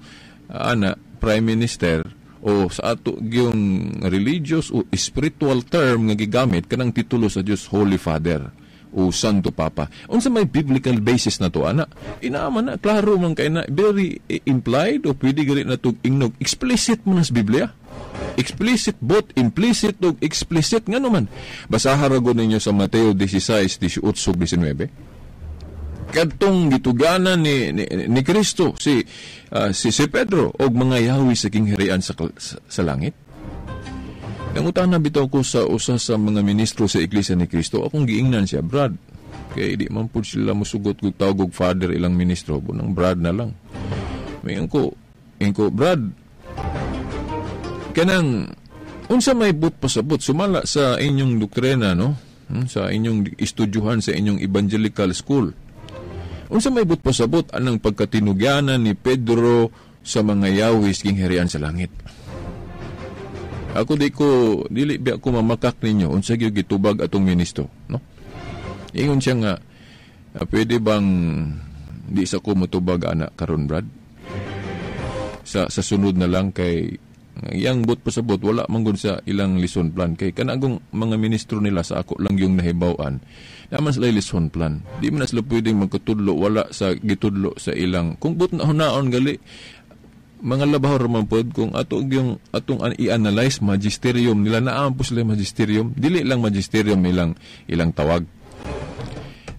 ana prime minister o sa ato gyung religious o spiritual term nga gigamit kanang titulo sa Dios Holy Father. o Santo Papa. Unsa may biblical basis na to ana? Inaaman na klaro man kay na, very implied o pwede gali na tug ingnog, explicit man sa Biblia. Explicit, both implicit ug explicit. Ngano man, basaha ra gud ninyo sa Mateo 16, 18, 19, kadtong gituganan ni Kristo si Pedro og mga yawi sa kingharian sa langit. Nangutana bitaw ko sa usa sa mga ministro sa Iglesia ni Kristo. Akong giingnan siya, "Brad," kay di man pud sila musugot kog tawag og father ilang ministro, bunang brad na lang. Mingon ko, ingon ko, "Brad, kanang unsa may but pasabot sumala sa inyong doktrina, no? Sa inyong estudyuhan sa inyong evangelical school. Unsa may but pasabot anang pagkatinugyanan ni Pedro sa mga yawis kingharian sa langit?" Ako di ko dili biya ko mamakak ninyo unsa gyud gitubag atong ministro, no? Ingon siya nga, "Pwede bang di sa ko motubag ana karon, Brad? Sa sunod na lang, kay yang but pasabot wala man gud sa ilang lesson plan," kay kanagong mga ministro nila, sa ako lang yung nahibaw-an, naman sila lesson plan. Di man na sila pwedeng magkatudlo wala sa gitudlo sa ilang kung but na hunaon gali mga labaw ra man pod kung ato yung atong i-analyze magisterium nila. Naa po sila magisterium, dili lang magisterium ilang tawag.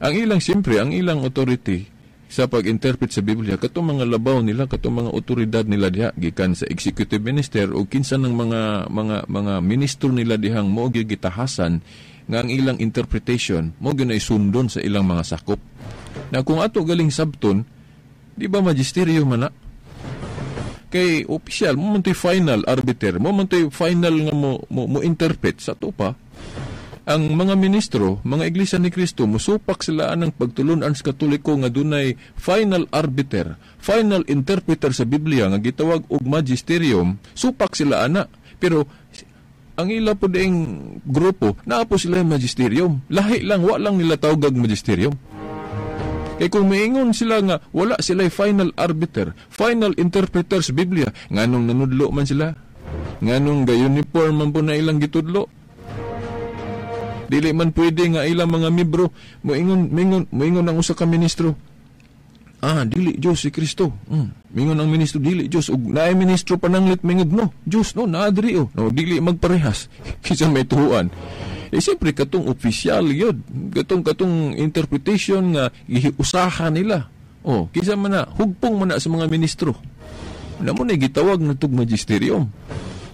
Ang ilang, siyempre, ang ilang authority sa pag-interpret sa Biblia, katong mga labaw nila, katong mga otoridad nila diha gikan sa executive minister o kinsa ng mga ministro nila dihang mo gitahasan nga ang ilang interpretation mo gyud sundon sa ilang mga sakop. Na kung ato galing sabton, di ba magisterium man na? Kay official mo man to'y final arbiter, mo man to'y final nga mo interpret sa to pa. Ang mga ministro, mga Iglesia ni Cristo, musupak sila anang pagtulunan sa Katoliko nga dunay final arbiter, final interpreter sa Biblia nga gitawag og magisterium, supak sila ana. Pero ang ila po ding grupo, naa po sila yung magisterium. Lahi lang, wa lang nila tawag magisterium. Kay kung maingon sila nga wala sila final arbiter, final interpreter sa Biblia, nganong nanudlo man sila? Nganong ga-uniform man po na ilang gitudlo? Dili man pwede nga ilang mga miyembro moingon ang usa ka ministro, "Dili Dios si Kristo." Mingon ang ministro, "Dili Dios," ug naay ministro pananglit mingod, "No, Dios no, naa diri oh." No, dili magparehas. Kinsa may tuohan? Eh siyempre katong opisyal yun, katong interpretation nga giusahan nila. Oh, kinsa man na, hugpong man na sa mga ministro. Na mo na gitawag na tug magisterium.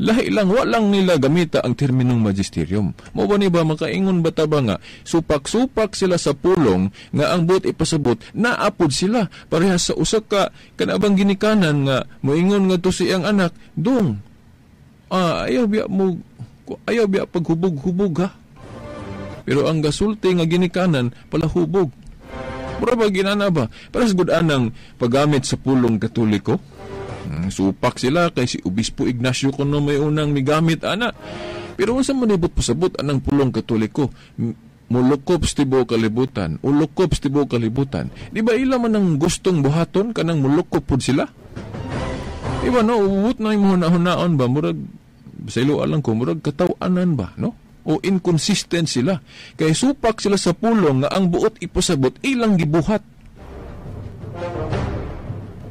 Lahi lang, wa lang nila gamita ang terminong magisterium. Mo ba ni ba makaingon ba ta ba nga supak-supak sila sa pulong nga ang buot ipasabot naapod sila parehas sa usa ka kanabang ginikanan nga moingon nga to siyang anak, "Dong, ayaw biya mo, ayaw biya paghubog-hubog ha." Pero ang gasulti nga ginikanan pala hubog. Mura ba ginana ba? Para sa good anang paggamit sa pulong Katoliko. Supak sila kay si Obispo Ignacio kuno may unang migamit ana. Pero unsa man ibot pasabot anang pulong Katoliko? Mulukop sa tibuok kalibutan, ulukop sa tibuok kalibutan. Di ba ila man ang gustong buhaton kanang mulukop pud sila? Di ba no, uwot na imong hunahunaan ba, murag sa ilo alang ko, murag kataw-anan ba, no? O inconsistent sila. Kay supak sila sa pulong nga ang buot ipasabot ilang gibuhat.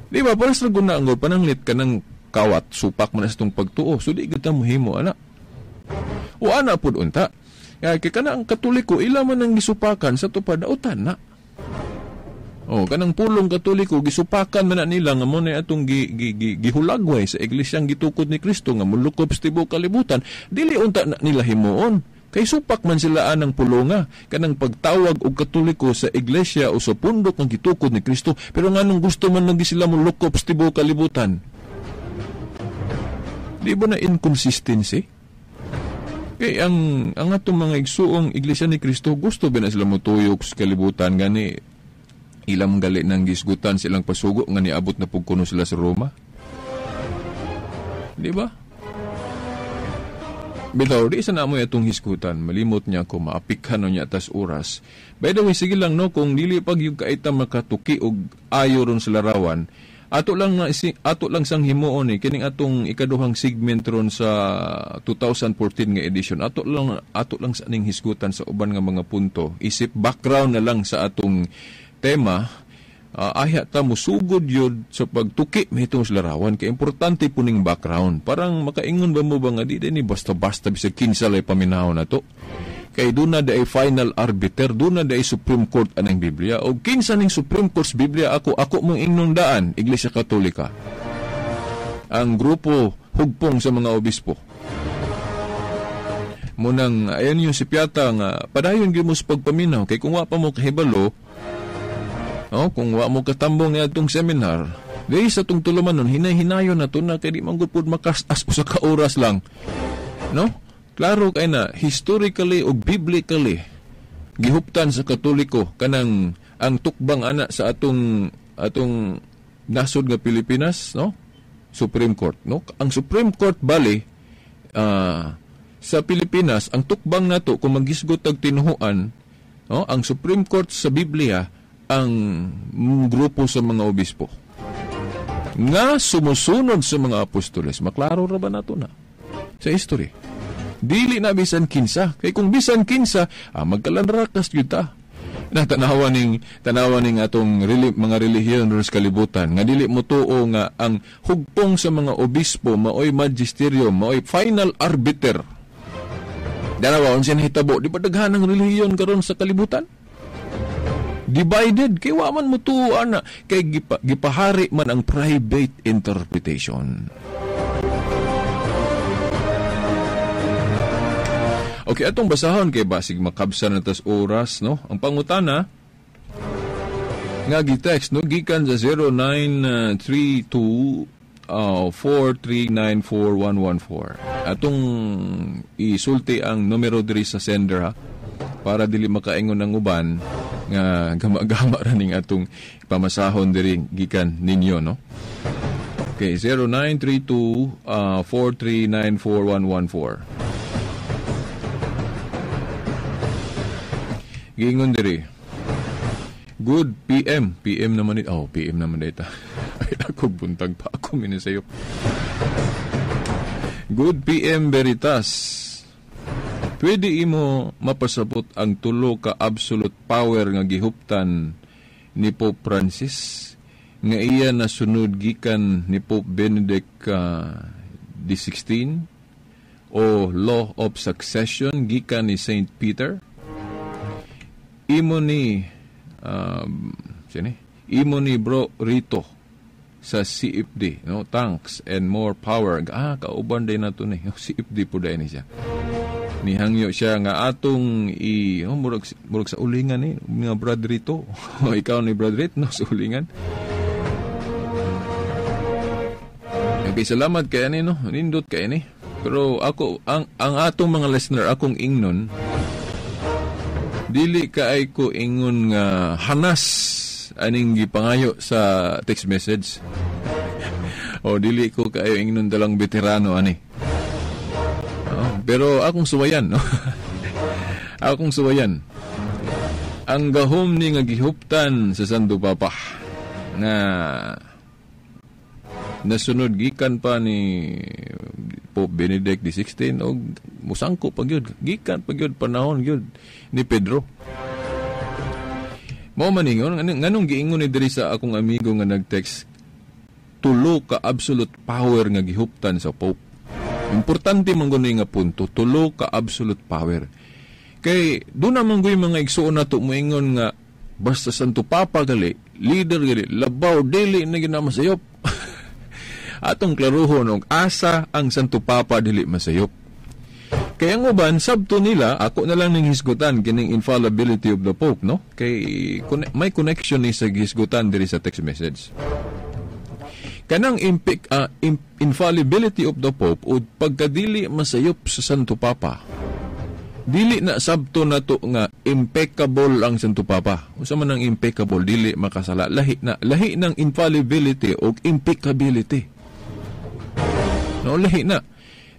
Di ba? Para sa guna ang pananglit ka ng kawat, supak man sa itong pagtuo. So di kita muhimo, ana. O ana pud unta. Kaya kay kana ang Katoliko, ila man ang gisupakan sa tupad, dautan na. O, kanang pulong Katoliko, gisupakan man na nila nga mo na atong gihulagway sa iglesyang gitukod ni Kristo nga mulukop sa tibuok kalibutan, dili unta na nila himuon. Kay supak man sila anang pulonga, kanang pagtawag og Katoliko sa iglesia o sa pundok ng gitukod ni Kristo, pero nganong gusto man lagi sila mulukop sa tibuok kalibutan? Di ba na inconsistency? Kay ang atong mga igsuong Iglesia ni Kristo, gusto ba na sila mutuyok sa kalibutan, gani ilang gali nang gisgutan silang pasugo nga niabot na pug kuno sila sa Roma? Di ba? Bitaw, di sa namoy atong hisgutan, malimot niya ako, maapikhan niya tas oras. By the way, sige lang no, kung dili pag yung kaita makatuki og ayo ron sa larawan, Ato lang na ato lang sang himuon ni kining atong ikaduhang segment ron sa 2014 nga edition. Ato lang sa ning hisgutan sa uban nga mga punto. Isip background na lang sa atong tema. Ayha ta musugod yun sa pagtuki mahitungod sa larawan kay importante po ning background. Parang makaingon ba mo ba nga di ni basta-basta bisag kinsa lay paminaw na to. Kay doon na day final arbiter, doon na day Supreme Court anang Biblia. O kinsa ning Supreme Court sa Biblia, ako mong ingnon daan, Iglesia Katolika. Ang grupo hugpong sa mga obispo. Munang ayan yung si Piata nga padayon gyud mo sa pagpaminaw kay kung wa pa mo kahibalo, oh, kung wa mo katambong nga atong seminar, di sa atong tulumanon, hinay-hinayon na to na kay di man gud pud makas-as usa ka oras lang. No? Klaro kay na historically o biblically gihuptan sa Katoliko kanang ang tukbang ana sa atong nasod nga Pilipinas, no? Supreme Court, no? Ang Supreme Court bali sa Pilipinas, ang tukbang nato kung maghisgot og tinuhuan, no? Ang Supreme Court sa Biblia ang grupo sa mga obispo nga sumusunod sa mga apostoles. Maklaro ra ba nato na sa history? Dili na bisan kinsa. Kay kung bisan kinsa, magkalanrakas gyud ta. Na tanawa ning atong mga relihiyon ron sa kalibutan nga dili mo tuo nga ang hugpong sa mga obispo maoy magisterium, maoy final arbiter. Dalawa unsa nahitabo, di ba daghan ang relihiyon karon sa kalibutan? Divided kay wa man mo tuo ana kay gipahari man ang private interpretation. Okay, atong basahon kay basig makabsa na tas oras, no? Ang pangutana nga gi-text, no, gikan sa 0932 4394114. Atong isulti ang numero diri sa sender ha, para dili makaingon ng uban nga gama-gama ra ning atong pamasahon diri gikan ninyo, no? Okay, 0932 4394114. Giingon diri. Good PM. PM naman ito. Oh, PM naman dito. Ay, ako buntag pa ako minisayop. Good PM Veritas. Pwede imo mapasabot ang tulo ka absolute power nga gihuptan ni Pope Francis nga iya nasunod gikan ni Pope Benedict XVI o Law of Succession gikan ni Saint Peter? Imo ni sini? Imo ni Bro Rito sa CFD, no? Thanks and more power. Ah, kauban din nato ni CFD po dahil ni siya. Nihangyo siya nga atong i oh, murag sa ulingan ni nga Brad Rito. Ikaw ni Brad Rito, no, sa ulingan. Okay, salamat kay ani, no. Nindot kay ani. Pero ako ang atong mga listener akong ingnon, dili kaay ko ingon nga hanas aning gipangayo sa text message. O dili ko kaayo ingnon dalang veterano ani. Oh, pero akong suwayan, no? Akong suwayan. Ang gahom ni nga gihuptan sa Santo Papa nga nasunod gikan pa ni Pope Benedict XVI og musangko pa gyud, gikan pa gyud panahon gyud ni Pedro. Mao man ingon nganong giingon ni diri sa akong amigo nga nag-text, tulo ka absolute power nga gihuptan sa Pope. Importante man gud nga punto, tulo ka absolute power. Kay doon naman gud mga igsuon nato moingon nga basta Santo Papa gali, leader gali, labaw dili na gyud na masayop. Atong klaruhon og asa ang Santo Papa dili masayop. Kaya ang uban sabto nila, ako na lang ning hisgutan kining infallibility of the Pope, no? Kay may connection ni sa hisgutan diri sa text message. Kanang infallibility of the Pope o pagkadili masayop sa Santo Papa. Dili na sabto nato nga impeccable ang Santo Papa. Unsa man ang impeccable? Dili makasala. Lahi na, lahi ng infallibility o impeccability. No, lahi na.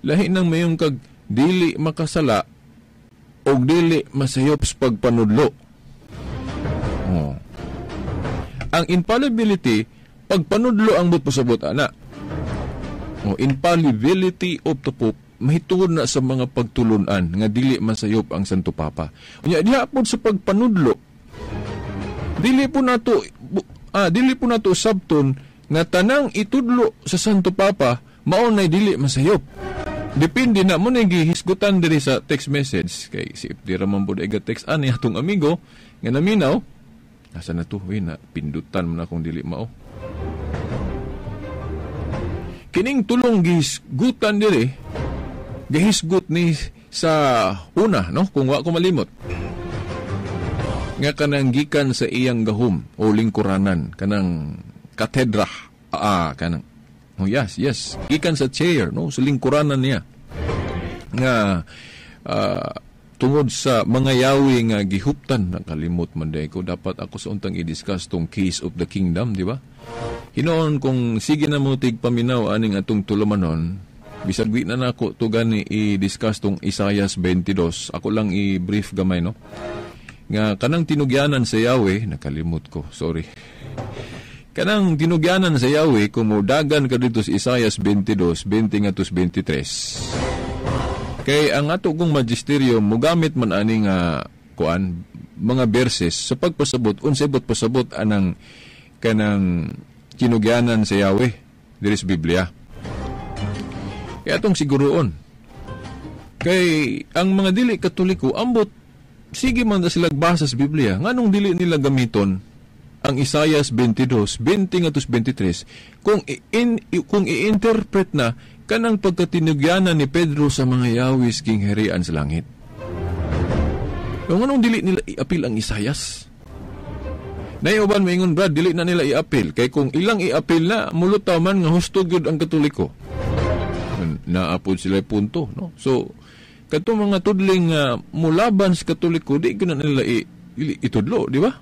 Lahi nang mayong kag dili makasala o dili masayop sa pagpanudlo. Oh. Ang infallibility, Pagpanudlo ang buot pasabot ana. O infallibility of the Pope mahitungod na sa mga pagtulunan nga dili masayop ang Santo Papa. Unya diha pod sa pagpanudlo, dili po nato sabton nga tanang itudlo sa Santo Papa mao nay dili masayop. Depende na mo na gihisgutan diri sa text message kay si di ra man pud ay text ani atong amigo nga naminaw. Asa na to? Uy, na pindutan man akong dili mao. Kining tulong gihisgutan diri, gihisgut ni sa una, no, kung wa ko malimot, nga kanang gikan sa iyang gahom o lingkuranan, kanang katedra, kanang, oh yes, gikan sa chair, no, sa lingkuranan niya nga tungod sa mga yawi nga gihuptan. Nakalimot man day ko, dapat ako sa untang i-discuss tong case of the kingdom, di ba? Hinoon kung sige na mo tig paminaw aning atong tulumanon, bisag di na nako to gani i-discuss tong Isaias 22, ako lang i-brief gamay, no, nga kanang tinugyanan sa Yahweh, nakalimot ko, sorry. Kanang tinugyanan sa Yahweh, kung mudagan ka dito sa Isaias 22, 20 nga tos 23. Kay ang ato kong magisteryo, mugamit man ani nga kuan, mga verses sa pagpasabot, unsay bot pasabot anang kanang tinugyanan sa Yahweh diri sa Biblia. Kaya atong siguroon. Kay ang mga dili Katoliko, ambot sige man na sila basa sa Biblia, nganong dili nila gamiton ang Isaias 22, 20 ngadto 23 kung i-interpret na kanang pagkatinugyanan ni Pedro sa mga yawis gingharian sa langit? Kung anong dili nila i-apil ang Isaias? Naiuban maingon, Brad, dili na nila i-apil. Kay kung ilang i-apil na, mulutaw man nga husto gyud ang Katoliko. Naapod sila punto, no? So, katong mga tudling mulaban sa Katoliko, di gyud na nila itudlo, di ba?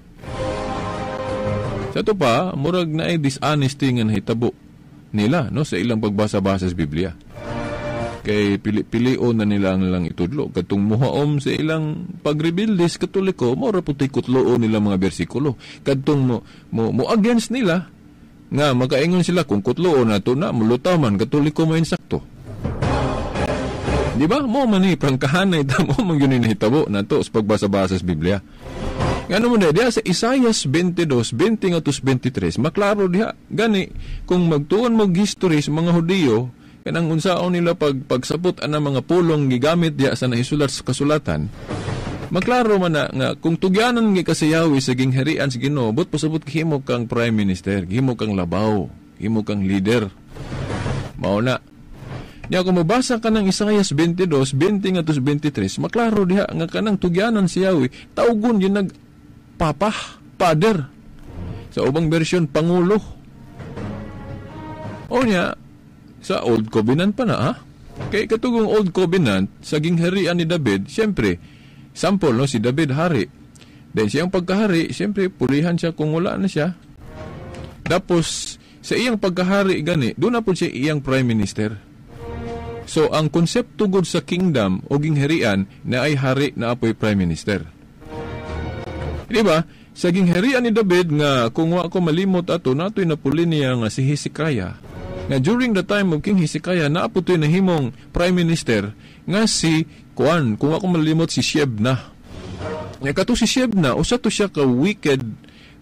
Sa ito pa, murag na ay dishonesty nga nahitabo nila, no, sa ilang pagbasa-basa sa Biblia. Kay pili-pilion na nila ang lang itudlo. Katong muhaom sa ilang pagrebilde sa Katoliko, mura puti kutloon nila mga bersikulo. Katong mo against nila, nga makaingon sila kung kutloon na to na, mulutaw man, Katoliko mo insakto. Di ba? Mo man ni, prangkahanay ta mo man yun nahitabo na to sa pagbasa-basa sa Biblia. Ano mo na, diha sa Isaias 22, 20 nga 23, maklaro diha. Gani, kung magtuon mo history sa mga Hudiyo, kanang unsaon nila pagsabot ana mga pulong gigamit diha sa nahisulat sa kasulatan, maklaro man na nga kung tugyanan gi ka sa Yahweh sa gingharian sa Ginoo, but pasabot himo kang prime minister, himo kang labaw, himo kang leader. Mao na. Nya kung mabasa ka ng Isaias 22, 20 nga 23, maklaro diha nga kanang tugyanan si Yahweh, tawgon yun nag papa, father. Sa ubang version, pangulo. O niya, sa Old Covenant pa na, ha? Kay katugong Old Covenant, sa gingharian ni David, siyempre, sample, no, si David hari. Then siyang pagkahari, siyempre, pulihan siya kung wala na siya. Tapos, sa iyang pagkahari gani, doon na po siya iyang prime minister. So, ang konsepto gud sa kingdom o gingharian na ay hari na apoy prime minister. Di ba? Sa gingharian ni David nga kung wa ko malimot ato natoy napuli niya nga si Hezekiah. Nga during the time of King Hezekiah naapo toy nahimong prime minister nga si kuan, kung wa ko malimot si Shebna. Nga kato si Shebna usa to siya ka wicked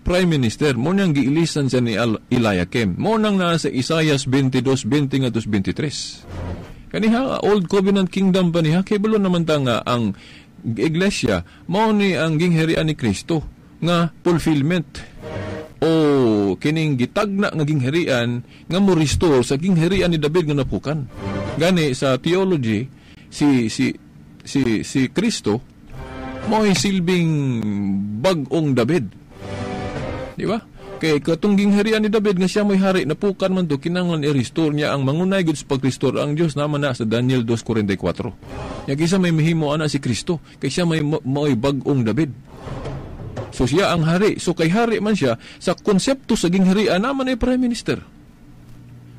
prime minister. Mo nang giilisan siya ni Eliakim. Mo nang naa sa Isaias 22, 20 ngadto 23. Kaniha Old Covenant Kingdom pa niya, kay balo naman ta nga ang iglesia mao ni ang gingharian ni Kristo nga fulfillment o kining gitagna nga gingharian nga mo restore sa gingharian ni David nga napukan. Gani sa theology si Kristo mao silbing bag-ong David. Di ba? Kay katong gingharian ni David nga siya mo'y hari, napukan man to, kinahanglan i-restore niya ang mangunay gud sa pag-restore ang Dios naman na sa Daniel 2:44. Nya kinsa may mahimo ana si Kristo, kay siya may mao'y bag-ong David. So siya ang hari. So kay hari man siya, sa konsepto sa gingharian naman ay prime minister.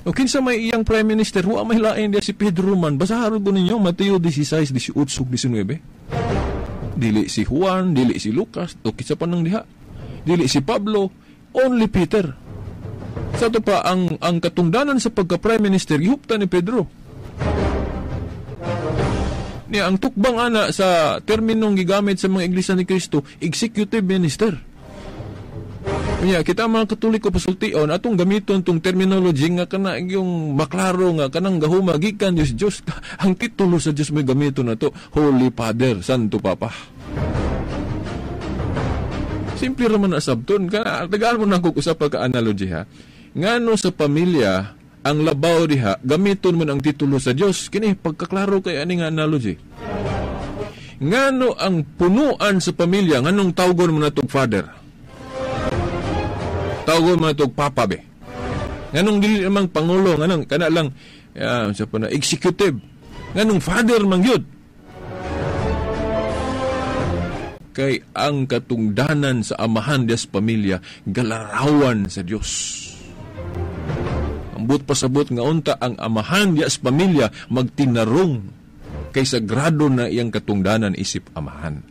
O kinsa may iyang prime minister, wa may lain diya si Pedro man. Basaharon ko ninyo Mateo 16, 18, 19. Dili si Juan, dili si Lucas, o kinsa pa nang diha. Dili si Pablo, only Peter. Sa ato pa, ang katungdanan sa pagka-prime minister, gihuptan ni Pedro. Niya, ang tukbang ana sa terminong gigamit sa mga Iglesia ni Cristo, executive minister. Niya, kita mga Katoliko pasultion, atong gamiton tong terminology nga kana yung maklaro nga kanang gahuma gikan Dios Dios ang titulo sa Dios may gamiton na to, Holy Father, Santo Papa. Simple ra man na sabton kana, tagaan mo na kog usa pa ka analogy ha. Ngano sa pamilya ang labaw diha gamiton man ang titulo sa Dios, kini pagkaklaro kay ani nga analogy. Ngano ang punuan sa pamilya, nganong tawgon mo na tog father? Tawgon mo na tog papa be. Nganong dili namang pangulo, nganong kana lang sa pa na executive. Nganong father man gyud? Kay ang katungdanan sa amahan des pamilya galarawan sa Dios. Ambot pasabot nga unta ang amahan des pamilya magtinarong kay sagrado na iyang katungdanan isip amahan.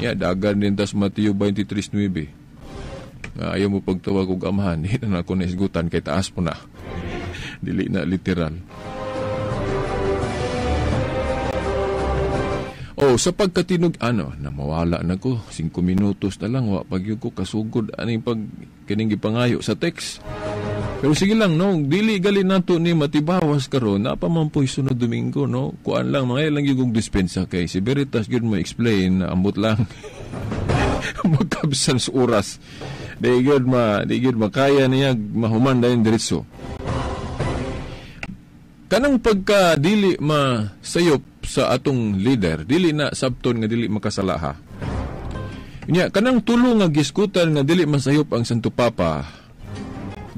Ya, dagan din tas Mateo 23:9. Nga ayaw mo pagtawag og amahan, di na ako naisgutan kay taas po na. Dili na literal. Oh, sa pagkatinog, ano, namawala na ko, 5 minutos na lang, wa pag ko kasugod, aning pag kining gipangayo sa text. Pero sige lang, no, dili gali nato ni matibawas karon, napa man po'y sunod Domingo, no, kuan lang, mga ilang yung dispensa kay si Veritas gyud mo explain, ambot lang. Magkabsan sa oras. Di gyud makaya niya mahuman dayon diretso. Kanang pagka dili masayop sa atong leader, dili na sabton nga dili makasala ha. Nya kanang tulo nga giskutan nga dili masayop ang Santo Papa,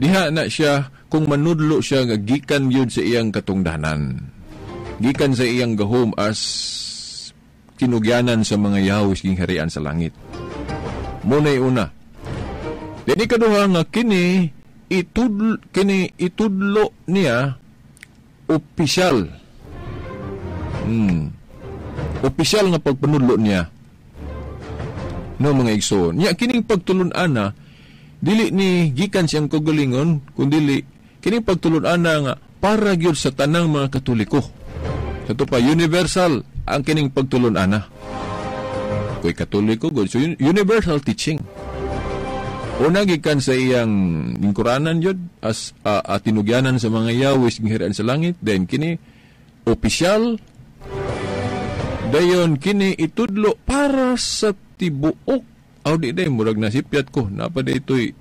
diha na siya kung manudlo siya nga gikan yun sa iyang katungdanan. Gikan sa iyang gahom as kinugyanan sa mga yawis gingharian sa langit. Muna'y una. Dini kaduha nga kini itudlo niya opisyal. Opisyal nga pagpanudlo niya. No mga igsoon. Nya kining pagtulun-ana dili ni gikan siyang kagalingon kundili kining pagtulun-ana nga para gyud sa tanang mga Katoliko. Sa to pa universal ang kining pagtulun-ana. Koy Katoliko gud, so universal teaching. Una gikan sa iyang lingkuranan yun as tinugyanan sa mga yawis gingharian sa langit, then kini opisyal, dayon kini itudlo para sa tibuok. Aw di day murag nasipyat ko napa day ito'y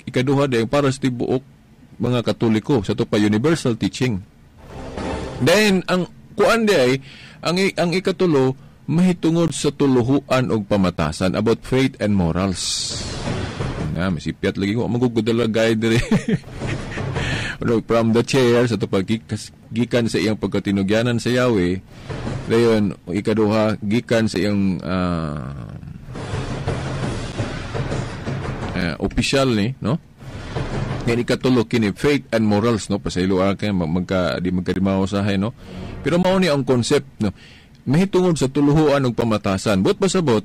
ikaduha day para sa tibuok mga Katoliko, sa to pa universal teaching. Then ang kuan day ang ikatulo mahitungod sa tuluhuan og pamatasan about faith and morals. Nga, masipyat lagi ko. Magugudala guide dire. From the chair, sa ito paggikan sa iyang pagkatinugyanan sa Yahweh. Dayon, ikaduha, gikan sa iyang opisyal ni, no? Ngayon, ikatulo, kini faith and morals, no? Pasaylo kayo, di magkadimaw sahay, no? Pero mao ni ang concept, no? Mahitungod sa tuluhuan og pamatasan. But pasabot,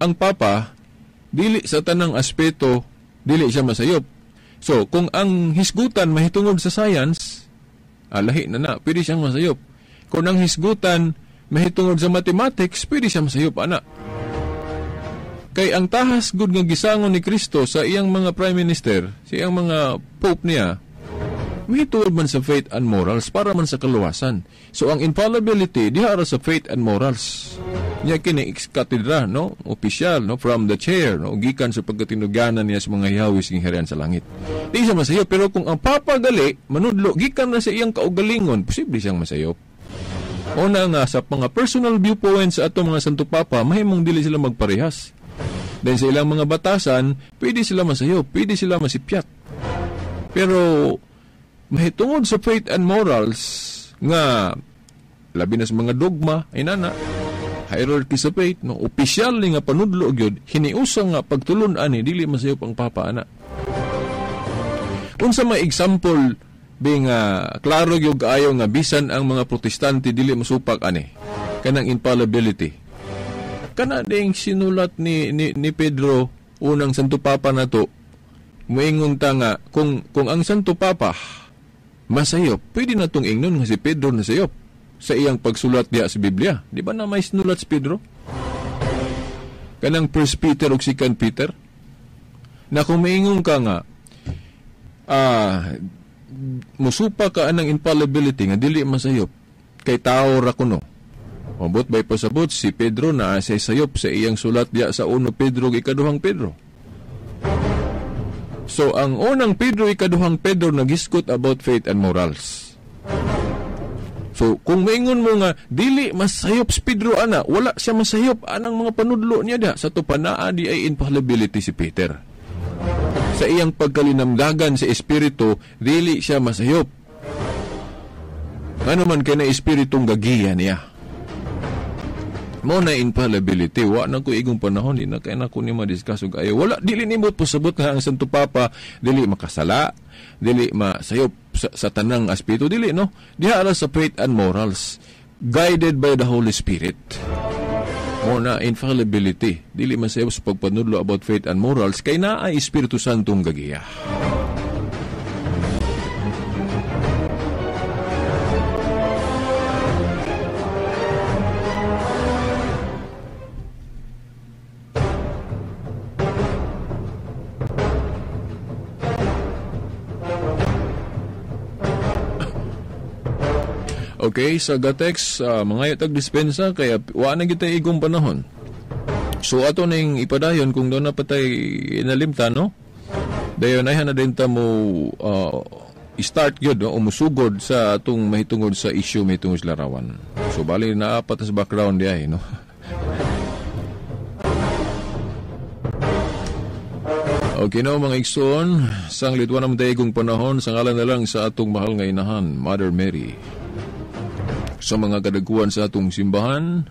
ang Papa, dili sa tanang aspeto, dili siya masayop. So, kung ang hisgutan mahitungod sa science, lahi na, pwede siyang masayop. Kung ang hisgutan mahitungod sa mathematics, pwede siya masayop, ana. Kay ang tahas gud nga gisangon ni Kristo sa iyang mga prime minister, sa iyang mga pope niya, mahitungod man sa faith and morals para man sa kaluwasan. So, ang infallibility, diha ra sa faith and morals. Niya kini ex cathedra, no, opisyal, no, from the chair, no, gikan sa pagkatinuganan niya sa mga yawis ng harian sa langit. Di siya masayop, pero kung ang Papa gali manudlo gikan na sa iyang kaugalingon, posible siyang masayop. Una nga sa mga personal viewpoints sa atong mga Santo Papa, mahimong dili sila magparehas. Then sa ilang mga batasan, pwede sila masayop, pwede sila masipyat. Pero mahitungod sa faith and morals nga labi na sa mga dogma, inana hierarchy sa faith, no, opisyal ni nga panudlo gyud, hiniusa nga pagtulun-an ni dili masayop ang Papa ana. Unsa may example being klaro gyud kaayo nga bisan ang mga Protestante dili mosupak ani kanang infallibility. Kana ding sinulat ni Pedro unang Santo Papa nato Muingon ta nga kung ang Santo Papa masayop, pwede na tong ingnon nga si Pedro nasayop sa iyang pagsulat diha sa Biblia. Di ba na may sinulat si Pedro? Kanang 1 Peter ug 2 Peter. Na kung maingon ka nga musupa ka anang infallibility nga dili masayop kay tao ra kuno. Mabot bay pasabot si Pedro na sa sayop sa iyang sulat diha sa 1 Pedro ug 2 Pedro. So ang unang Pedro ikaduhang Pedro nagisgot about faith and morals. So kung maingon mo nga dili masayop si Pedro ana, wala siya masayop anang mga panudlo niya diha sa tupanaa di ay infallibility si Peter. Sa iyang pagkalinamdagan sa espiritu, dili siya masayop. Ano man kay na espiritong gagiya niya. Mo na infallibility, wa na ko igong panahon, di na kay na ko ni madiscuss og ayo. Wala, dili nimo pasabot nga ang Santo Papa dili makasala, dili masayop sa tanang aspeto, dili no. Diha ara sa faith and morals, guided by the Holy Spirit. Mo na infallibility, dili masayop sa pagpanudlo about faith and morals kay naa ay Espiritu Santong gagiya. Okay, sa Gatex, mga yatag dispensa, kaya wa na kita igong panahon. So ato ning ipadayon kung doon na patay inalimta, no? Dayon ay na din ta mo start yun, no? Umusugod sa atong mahitungod sa issue mahitungod sa larawan. So bali na apat sa background diay, no? Okay no, mga igsoon, sang litwan ang igong panahon, sa ngalan na lang sa atong mahal nga inahan, Mother Mary. Sa mga kadaguan sa atong simbahan,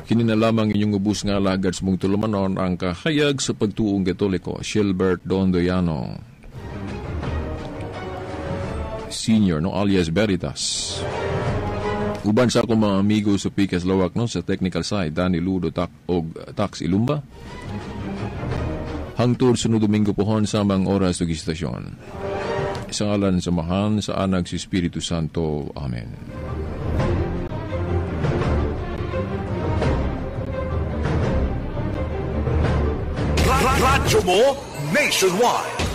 kini na lamang inyong ubos nga alagad sa mong tulumanon ang kahayag sa pagtuong Katoliko, Gilbert Dondoyano Senior, no, alias Veritas. Uban sa akong mga amigo sa Pikas Lawak, no, sa technical side, Danny Ludo Tak og Tax Ilumba. Hangtod sunod Domingo pohon sa mga oras ug istasyon. Sa ngalan sa Amahan, sa Anak, sa Espiritu Santo. Amen. Radyo mo nationwide.